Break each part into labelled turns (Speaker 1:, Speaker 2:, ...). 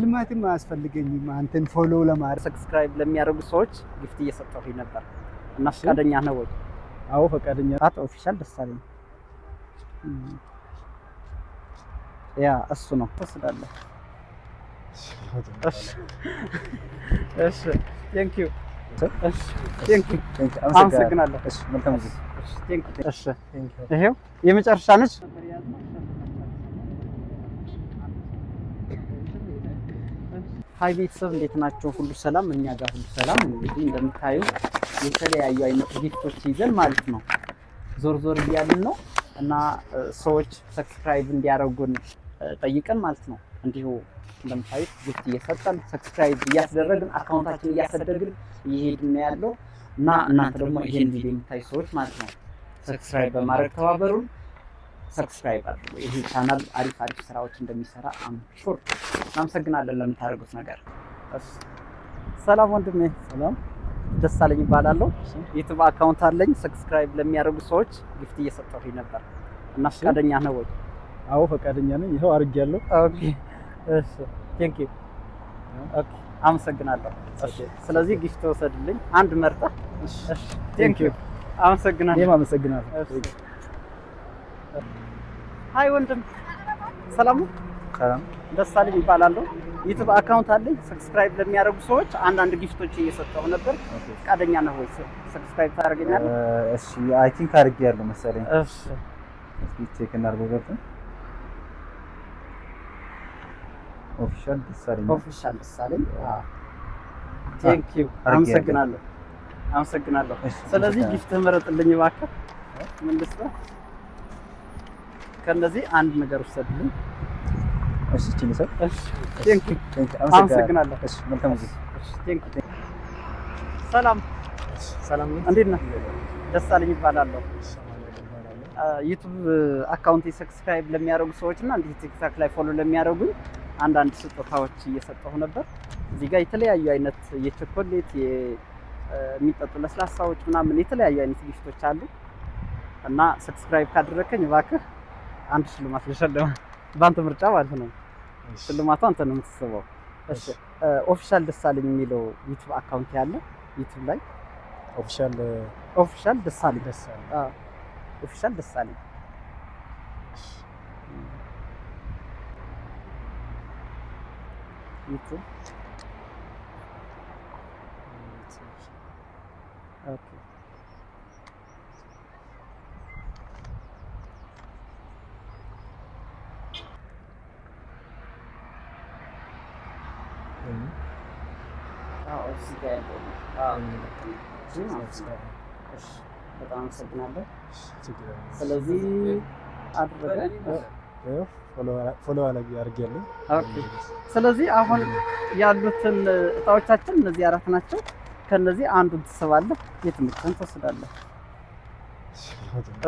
Speaker 1: ሽልማትም አያስፈልገኝም አንተን follow ለማድረግ።
Speaker 2: Subscribe ለሚያደርጉ ሰዎች gift እየሰጠሁኝ ነበር እና ፈቃደኛ ነው ወይ?
Speaker 1: አዎ፣ ፈቃደኛ።
Speaker 2: @official ደሳለኝ። Yeah፣ እሱ ነው። ትወስዳለህ። እሺ፣ thank you። እሺ፣ thank you፣ አመሰግናለሁ።
Speaker 3: እሺ፣ መልካም ጊዜ።
Speaker 2: Thank you። እሺ፣ ይሄው የመጨረሻ ነች። Hi ቤተሰብ፣ እንዴት ናቸው? ሁሉ ሰላም? እኛ ጋር ሁሉ ሰላም። እንግዲህ እንደምታዩ የተለያዩ አይነት gift ኦች ይዘን ማለት ነው ዞር ዞር እያልን ነው እና ሰዎች subscribe እንዲያደርጉን ጠይቀን ማለት ነው። እንዲሁ እንደምታዩት gift እየሰጠን፣ subscribe እያስደረግን፣ account ኣችን እያሳደግን እየሄድን ነው ያለው እና እናንተ ደግሞ ይሄን ቪዲዮ የምታዩ ሰዎች ማለት ነው subscribe በማድረግ ተባበሩን። Subscribe አድርጉ። ይሄ ቻናል አሪፍ አሪፍ ስራዎች እንደሚሰራ I'm sure። እናመሰግናለን ለምታደርጉት ነገር። ሰላም ወንድሜ።
Speaker 1: ሰላም።
Speaker 2: ደሳለኝ እባላለሁ። YouTube account አለኝ። Subscribe ለሚያደርጉ ሰዎች gift እየሰጠሁኝ ነበር እና ፈቃደኛ ነው ወይ?
Speaker 1: አዎ፣ ፈቃደኛ ነኝ። ይኸው አድርጌያለሁ።
Speaker 2: Okay፣ እሺ፣ thank you። Okay፣ አመሰግናለሁ። እሺ፣ ስለዚህ gift ወሰድልኝ አንድ መርጠህ። እሺ፣ thank you፣ አመሰግናለሁ።
Speaker 1: እኔም አመሰግናለሁ።
Speaker 2: Hi ወንድም፣ ሰላም ነው?
Speaker 3: ሰላም።
Speaker 2: ደሳለኝ እባላለሁ። YouTube account አለኝ። Subscribe ለሚያደርጉ ሰዎች አንዳንድ gift ኦች እየሰጠሁ ነበር። ፈቃደኛ ነህ ወይ? Subscribe ታደርገኛለህ?
Speaker 3: እሺ፣ I think አድርጌያለሁ መሰለኝ።
Speaker 2: እሺ።
Speaker 3: እስኪ check እናድርገው ገብተን። Official ደሳለኝ።
Speaker 2: Official ደሳለኝ። Thank you፣ አመሰግናለሁ። አመሰግናለሁ። ስለዚህ gift ምረጥልኝ እባክህ። ምን ልስጥህ? ከእነዚህ አንድ ነገር ውሰድልኝ።
Speaker 3: እሺ፣ እቺ ልውሰድ።
Speaker 2: እሺ፣ thank you፣ አመሰግናለሁ።
Speaker 3: እሺ፣ መልካም ጊዜ።
Speaker 2: እሺ፣ thank you። ሰላም።
Speaker 1: ሰላም ነው።
Speaker 2: እንዴት ነህ? ደሳለኝ እባላለሁ። YouTube account subscribe ለሚያደርጉ ሰዎች እና እንዲሁ TikTok ላይ follow ለሚያደርጉኝ አንዳንድ ስጦታዎች እየሰጠሁ ነበር። እዚህ ጋር የተለያዩ አይነት የቾኮሌት፣ የሚጠጡ ለስላሳዎች ምናምን የተለያዩ አይነት gift ኦች አሉ እና subscribe ካደረከኝ እባክህ አንድ ሽልማት ልሸልምህ፣ በአንተ ምርጫ ማለት ነው። ሽልማቱ አንተ ነው የምትስበው። እሺ፣ Official ደሳለኝ የሚለው YouTube account ያለ YouTube ላይ።
Speaker 1: Official
Speaker 2: Official ደሳለኝ።
Speaker 1: ደሳለኝ።
Speaker 2: አዎ፣ Official ደሳለኝ። YouTube፣ okay። አዎ፣ እዚህ ጋር ያለው ነው። አዎ፣ እዚህ ማለት ነው። እሺ፣ በጣም አመሰግናለሁ። ስለዚህ አድረገ
Speaker 1: Follow አድርጌያለሁ።
Speaker 2: Okay። ስለዚህ አሁን ያሉትን እጣዎቻችን እነዚህ አራት ናቸው። ከነዚህ አንዱን ትስባለህ፣ የትምህርትን ትወስዳለህ።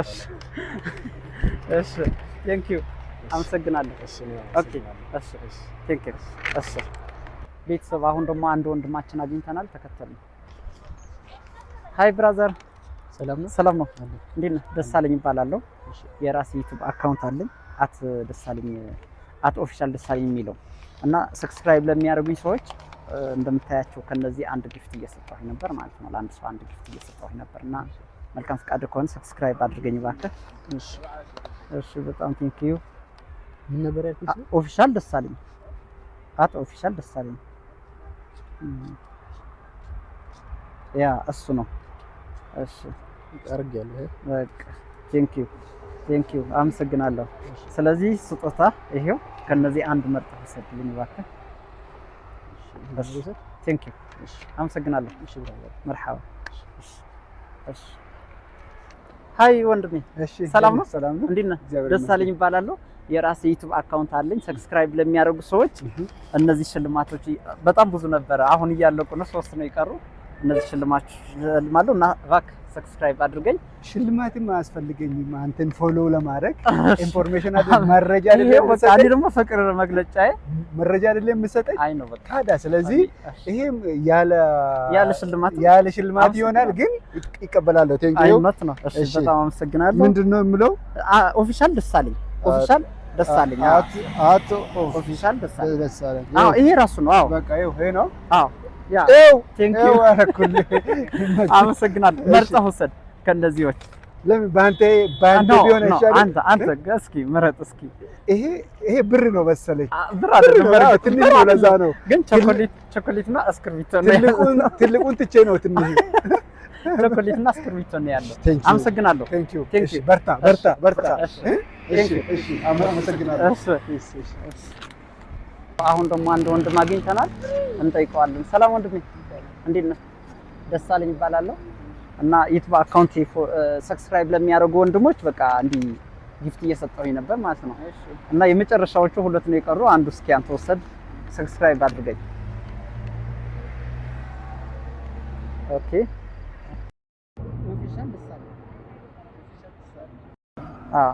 Speaker 2: እሺ፣ እሺ፣ thank you፣ አመሰግናለሁ። Okay፣ እሺ፣ thank you። እሺ ቤተሰብ፣ አሁን ደግሞ አንድ ወንድማችን አግኝተናል። ተከተሉ። Hi brother።
Speaker 1: ሰላም ነው።
Speaker 2: ሰላም ነው። እንዴት ነህ? ደሳለኝ እባላለሁ። የራሴ YouTube account አለኝ፣ at ደሳለኝ፣ @official ደሳለኝ የሚለው እና subscribe ለሚያደርጉኝ ሰዎች እንደምታያቸው ከነዚህ አንድ gift እየሰጠሁኝ ነበር ማለት ነው። ለአንድ ሰው አንድ gift እየሰጠሁኝ ነበር እና መልካም ፈቃድ ከሆነ subscribe አድርገኝ እባክህ። እሺ፣ በጣም thank you።
Speaker 1: ምን ነበር ያልኩት?
Speaker 2: Official ደሳለኝ፣ @official ደሳለኝ። Yeah፣ እሱ ነው። እሺ።
Speaker 1: አድርጌያለሁ።
Speaker 2: በቃ thank you፣ thank you፣ አመሰግናለሁ። ስለዚህ ስጦታ ይሄው፣ ከነዚህ አንድ መርጠህ ውሰድልኝ እባክህ። Thank you፣ አመሰግናለሁ። መርሐባ። እሺ፣ hi ወንድሜ።
Speaker 1: እሺ።
Speaker 2: ሰላም ነው?
Speaker 1: ሰላም ነው።
Speaker 2: እንዴት ነህ?
Speaker 1: እግዚአብሔር።
Speaker 2: ደሳለኝ እባላለሁ። የራሴ YouTube account አለኝ። Subscribe ለሚያደርጉ ሰዎች እነዚህ ሽልማቶች በጣም ብዙ ነበረ። አሁን እያለቁ ነው። ሶስት ነው የቀሩ። እነዚህ ሽልማቶች እሸልማለሁ እና እባክህ subscribe አድርገኝ።
Speaker 1: ሽልማትም አያስፈልገኝም አንተን follow ለማድረግ። Information አይደል፣ መረጃ አይደለም
Speaker 2: ይሄው በቃ እኔ
Speaker 1: የምትሰጠኝ?
Speaker 2: ደግሞ ፍቅር መግለጫዬ።
Speaker 1: መረጃ አይደለም የምትሰጠኝ?
Speaker 2: አይ ነው በቃ።
Speaker 1: ታዲያ ስለዚህ ይሄም ያለ
Speaker 2: ያለ ሽልማት።
Speaker 1: ያለ ሽልማት ይሆናል፣ ግን ይቀበላለሁ። Thank you።
Speaker 2: አይነት ነው። እሺ፣
Speaker 1: እሺ።
Speaker 2: በጣም አመሰግናለሁ።
Speaker 1: ምንድን ነው የምለው?
Speaker 2: Official ደሳለኝ፣ official ደሳለኝ።
Speaker 1: At
Speaker 2: Official ደሳለኝ።
Speaker 1: ደሳለኝ።
Speaker 2: አዎ፣ ይሄ ራሱ ነው። አዎ።
Speaker 1: በቃ ይኸው ይሄ ነው።
Speaker 2: አዎ፣ yeah።
Speaker 1: ይኸው።
Speaker 2: Thank you።
Speaker 1: ይኸው አደረኩልህ።
Speaker 2: አመሰግናለሁ። መርጠህ ውሰድ ከእነዚህዎች።
Speaker 1: ለምን በአንተ
Speaker 2: No፣
Speaker 1: ቢሆን
Speaker 2: No፣
Speaker 1: አይሻልም?
Speaker 2: አንተ እስኪ ምረጥ እስኪ።
Speaker 1: ይሄ ብር ነው መሰለኝ።
Speaker 2: ብር አይደለም።
Speaker 1: ብር ነው፣ አዎ፣
Speaker 2: በእርግጥ
Speaker 1: ትንሽ
Speaker 2: ብር
Speaker 1: ነው፣ ለዛ
Speaker 2: አይደለም።
Speaker 1: ነው።
Speaker 2: ግን ቸኮሌትና እስክርቢቶ ነው ያለው።
Speaker 1: ትልቁን ትቼ ነው ትንሽ።
Speaker 2: ቸኮሌትና እስክርቢቶ ነው ያለው።
Speaker 1: Thank you.
Speaker 2: አመሰግናለሁ።
Speaker 1: Thank you።
Speaker 2: Thank
Speaker 1: እሺ፣
Speaker 2: you.
Speaker 1: በርታ በርታ በርታ።
Speaker 2: እሺ።
Speaker 1: እ? እሺ።
Speaker 2: Thank you.
Speaker 1: እሺ፣ አመሰግናለሁ።
Speaker 2: እሺ።
Speaker 1: እሺ፣ እሺ።
Speaker 2: አሁን ደግሞ አንድ ወንድም አግኝተናል፣ እንጠይቀዋለን። ሰላም ወንድሜ፣ እንዴት ነህ? ደሳለኝ እባላለሁ እና YouTube account subscribe ለሚያደርጉ ወንድሞች በቃ እንዲህ gift እየሰጠሁኝ ነበር ማለት ነው። እና የመጨረሻዎቹ ሁለት ነው የቀሩ። አንዱ እስኪ አንተ ወሰድ፣ subscribe አድርገኝ። Okay፣ official ደሳለኝ። አዎ፣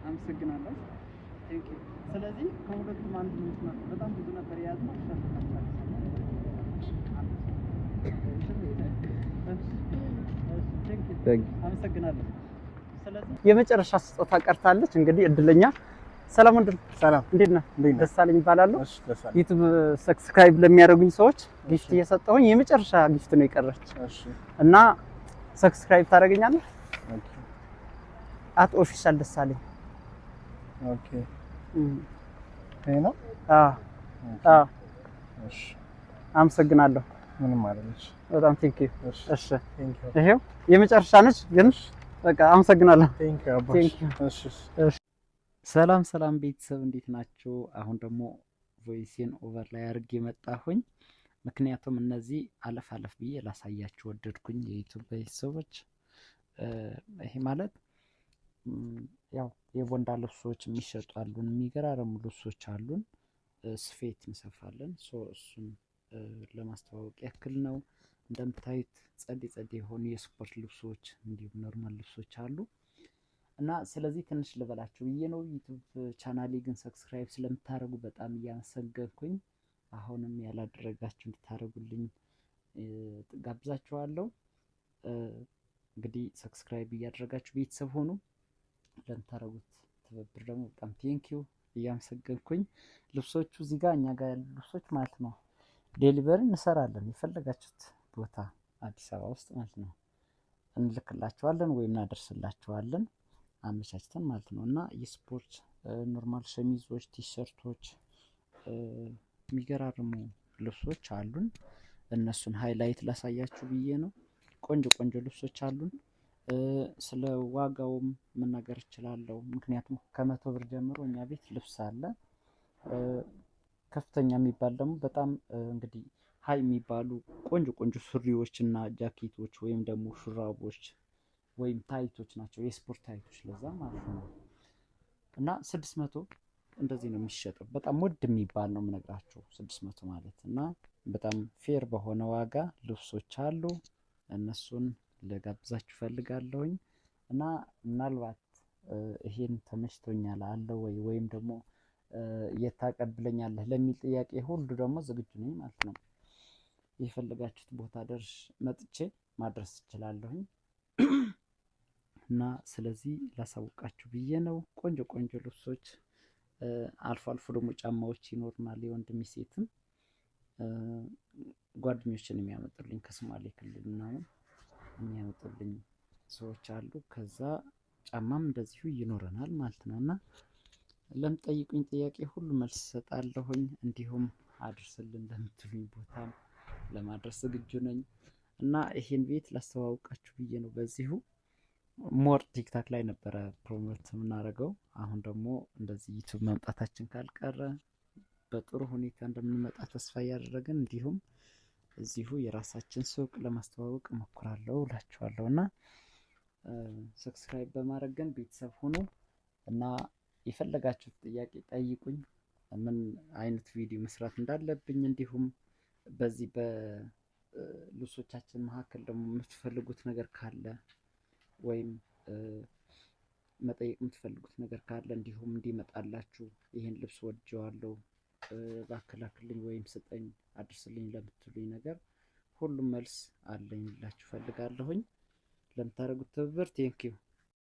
Speaker 2: አመሰግናለሁ። Thank you። ስለዚህ ከሁለቱም አንዱ ነው። በጣም ብዙ ነበር የያዝነው። አመሰግናለሁ። ስለዚህ የመጨረሻ ስጦታ ቀርታለች። እንግዲህ እድለኛ። ሰላም ወንድም፣
Speaker 1: ሰላም።
Speaker 2: እንዴት ነህ?
Speaker 1: እንዴት ነህ?
Speaker 2: ደሳለኝ እባላለሁ።
Speaker 1: እሺ፣ ደሳለኝ።
Speaker 2: YouTube subscribe ለሚያደርጉኝ ሰዎች gift እየሰጠሁኝ የመጨረሻ gift ነው የቀረች
Speaker 1: እሺ።
Speaker 2: እና subscribe ታደርገኛለህ?
Speaker 1: Okay።
Speaker 2: @official ደሳለኝ።
Speaker 1: Okay፣ ይሄ ነው።
Speaker 2: አዎ።
Speaker 1: እሺ።
Speaker 2: አመሰግናለሁ።
Speaker 1: ምንም አይደለች።
Speaker 2: በጣም thank you።
Speaker 1: እሺ።
Speaker 2: እሺ።
Speaker 1: Thank you.
Speaker 2: ይሄው የመጨረሻ ነች፣ ግን በቃ አመሰግናለሁ።
Speaker 1: Thank you አባሽ።
Speaker 2: Thank you.
Speaker 1: እሺ፣ እሺ።
Speaker 2: ሰላም ሰላም ቤተሰብ፣ እንዴት ናችሁ? አሁን ደግሞ voice ኤን over ላይ አድርጌ መጣሁኝ። ምክንያቱም እነዚህ አለፍ አለፍ ብዬ ላሳያችሁ ወደድኩኝ። የ YouTube ቤተሰቦች፣ ይሄ ማለት ያው የቦንዳ ልብሶች የሚሸጡ አሉን፣ የሚገራረሙ ልብሶች አሉን፣ ስፌት እንሰፋለን። So እሱን ለማስተዋወቅ ያክል ነው። እንደምታዩት ጸዴ ጸዴ የሆኑ የስፖርት ልብሶች እንዲሁም normal ልብሶች አሉ። እና ስለዚህ ትንሽ ልበላችሁ ብዬ ነው። YouTube ቻናሌ ግን subscribe ስለምታደርጉ በጣም እያመሰገንኩኝ አሁንም ያላደረጋችሁ እንድታደርጉልኝ ጋብዛችኋለሁ። እንግዲህ subscribe እያደረጋችሁ ቤተሰብ ሆኑ። ለምታደርጉት ትብብር ደግሞ በጣም thank you እያመሰገንኩኝ ልብሶቹ እዚህ ጋር እኛ ጋር ያሉ ልብሶች ማለት ነው፣ delivery እንሰራለን። የፈለጋችሁት ቦታ አዲስ አበባ ውስጥ ማለት ነው እንልክላችኋለን ወይም እናደርስላችኋለን አመቻችተን ማለት ነው። እና የስፖርት normal ሸሚዞች፣ ቲሸርቶች፣ የሚገራርሙ ልብሶች አሉን። እነሱን highlight ላሳያችሁ ብዬ ነው። ቆንጆ ቆንጆ ልብሶች አሉን። ስለ ዋጋውም መናገር እችላለሁ። ምክንያቱም ከ100 ብር ጀምሮ እኛ ቤት ልብስ አለ። ከፍተኛ የሚባል ደግሞ በጣም እንግዲህ high የሚባሉ ቆንጆ ቆንጆ ሱሪዎች እና ጃኬቶች ወይም ደግሞ ሹራቦች ወይም ታይቶች ናቸው፣ የስፖርት ታይቶች ለዛ ማለት ነው። እና 600 እንደዚህ ነው የሚሸጠው። በጣም ውድ የሚባል ነው የምነግራችሁ 600 ማለት። እና በጣም fair በሆነ ዋጋ ልብሶች አሉ። እነሱን ልጋብዛችሁ ፈልጋለሁኝ። እና ምናልባት ይሄን ተመችቶኛል አለ ወይ ወይም ደግሞ የት ታቀብለኛለህ ለሚል ጥያቄ ሁሉ ደግሞ ዝግጁ ነኝ ማለት ነው። የፈለጋችሁት ቦታ ደርሽ መጥቼ ማድረስ እችላለሁኝ። እና ስለዚህ ላሳውቃችሁ ብዬ ነው። ቆንጆ ቆንጆ ልብሶች፣ አልፎ አልፎ ደግሞ ጫማዎች ይኖሩናል። የወንድም ሴትም ጓደኞችን የሚያመጡልኝ ከሶማሌ ክልል ምናምን የሚያመጡልኝ ሰዎች አሉ። ከዛ ጫማም እንደዚሁ ይኖረናል ማለት ነው። እና ለምትጠይቁኝ ጥያቄ ሁሉ መልስ እሰጣለሁኝ። እንዲሁም አድርስልን ለምትሉኝ ቦታም ለማድረስ ዝግጁ ነኝ። እና ይሄን ቤት ላስተዋውቃችሁ ብዬ ነው። በዚሁ more TikTok ላይ ነበረ promote የምናደርገው። አሁን ደግሞ እንደዚህ YouTube መምጣታችን ካልቀረ በጥሩ ሁኔታ እንደምንመጣ ተስፋ እያደረግን እንዲሁም እዚሁ የራሳችን ሱቅ ለማስተዋወቅ እሞክራለሁ እላችኋለሁ። እና subscribe በማድረግ ግን ቤተሰብ ሁኑ እና የፈለጋችሁት ጥያቄ ጠይቁኝ፣ ምን አይነት ቪዲዮ መስራት እንዳለብኝ፣ እንዲሁም በዚህ በልብሶቻችን መካከል ደግሞ የምትፈልጉት ነገር ካለ ወይም መጠየቅ የምትፈልጉት ነገር ካለ፣ እንዲሁም እንዲመጣላችሁ ይህን ልብስ ወድጀዋለሁ እባክህ ላክልኝ ወይም ስጠኝ አድርስልኝ ለምትሉኝ ነገር ሁሉም መልስ አለኝ ልላችሁ ፈልጋለሁኝ። ለምታደርጉት ትብብር thank you።